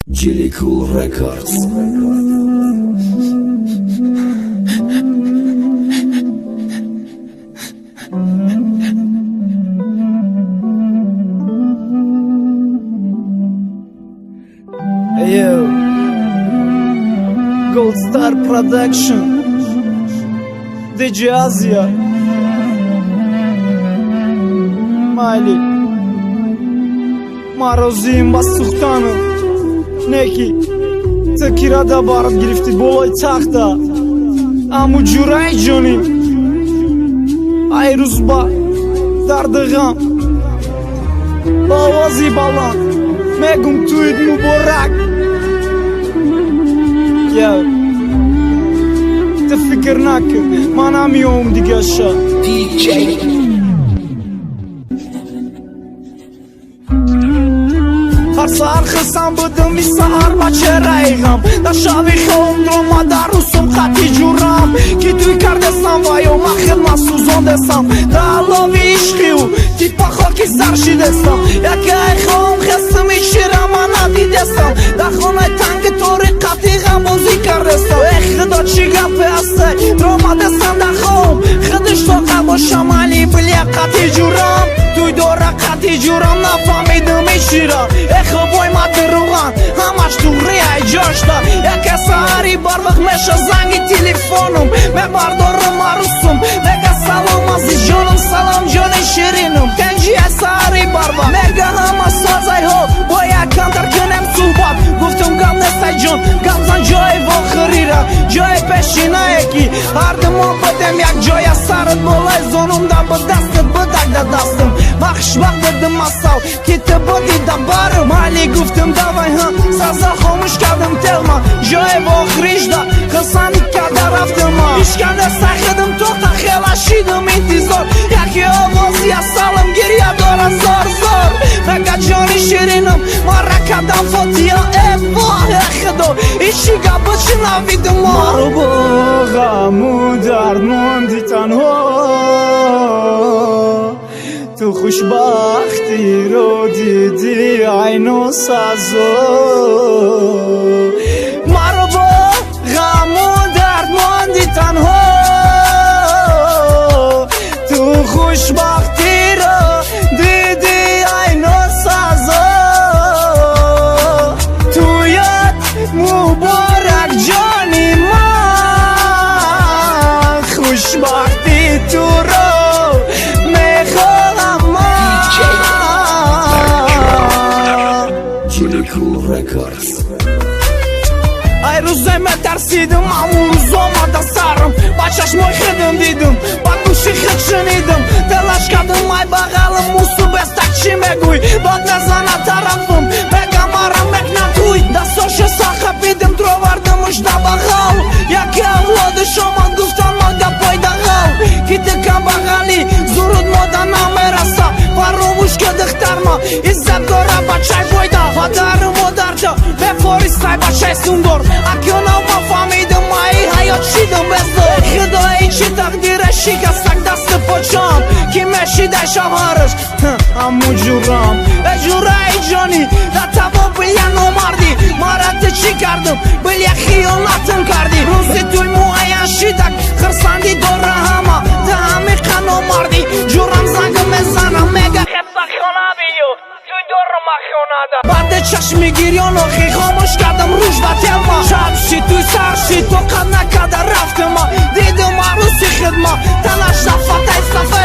Jilly Cool Records. Yo, Gold Star Production, DJ Asia, Майли, ман розиим ба сӯхтану неки ту кирада барат гирифтӣ болои тахта, аму ҷураи ҷоним ай рӯз ба дарди ғам ба овози баланд мегум: туид муборак. Yo, ту фикр накун, ман намеём дигаша. DJ Ҳар саҳар хирсанд будум, и саҳар ба чеҳраи ғам. Дар шаби хом дрома, дар рӯсум хати ҷурам, ки туй кардесам ва ё ман хидмат сӯзондесам. Дар алови ишқиу типа хоки сар шидесам. Якай хом хестам, ишира ман надидесам. Дар хонаи танги торик қати ғамбозӣ кардесам. Э, худо, чӣ гапе ҳасте? Дромадесам дар хом, худиш тоқа бошам, али бля қати ҷурам туй дора, қати ҷурам нафаҳмидум ишира. Эхо, бой ма дурӯған, ҳамаш туғри ай ҷошта. Яке саҳари барвақт меша занги телефонум, мебардорум, арӯсум мега: «Салом, азизҷонум, салом, ҷони ширинум, тенҷи?» Ай саҳари барвақт мега: «Ҳама сазайҳо бо як камтар кунем суҳбат». Гуфтум: «Гап нестай, ҷон, гап зан». Ҷои вохӯрира, ҷои пешинае, ки ҳардумон будем як ҷоя, сарат болои зонум да ба дастат будак да дастам. Ман хушбахт будум, асал ки ту будӣ да барам. Али, гуфтум, давай ҳа. Саза хомӯш кардам телма, ҷои вохӯришда хурсандӣ карда рафтама. Ишканда сахидим тоқа, хела шидум интизор. Яке овози асалам гиря дора зор зор, мега: «Ҷони ширинам, мара кардам фотиҳа». Э воҳ, э худо, иши гапа шунавидум. Маро бо ғаму дард монди танҳо, ту хушбахтиро дидӣ, айну сазо. Маро бо ғаму дард монди танҳо, ту хушбахтиро дидӣ, айну сазо. Туят муборак, ҷони ман, хушбахти туро мехоҳам ман. Jilly Cool Records. Ай рӯзе метарсидим, амун рӯз омада сарам. Ба чашмои худам дидим, ба гӯши худ шунидим. Талаш кардим ай бағалим мусу бестак, чӣ мегӯй? Дод мезана тарафам, мега: «Мара мекна туй». Дастошо сахапидим, тровардимуш да бағал. Яке авлодиш омад, гуфтан ма гапои дағал, ки ту камбағалӣ, зуруд мода намераса. Фаромӯш ки духтарма иззат дора, бачай фойда. Падару модарта мефористай, бачай сундор. Акёнав ма фаҳмидим, аи ҳаёт шидам безор. Худои, чӣ тақдира шикастак дасти почам, ки мешидай шавҳараш аму ҷурам. Э ҷураи ҷонӣ, да таво бля номардӣ, мара ту чӣ кардим? Бля, хиёнатм кардӣ. Рӯзи туй муайян шидак, хирсандӣ дора ҳама, ту ҳамиқа номардӣ. Ҷурам занг мезанам, мега: «Хестахона биё, туй дорам хонада». Баъди чашми гирён охи хомӯш кардам рӯжда телма. Шаб шид, туй сар шид, тоқат накарда рафтима. Дидим арӯси хидма, танаш дафатай сафед.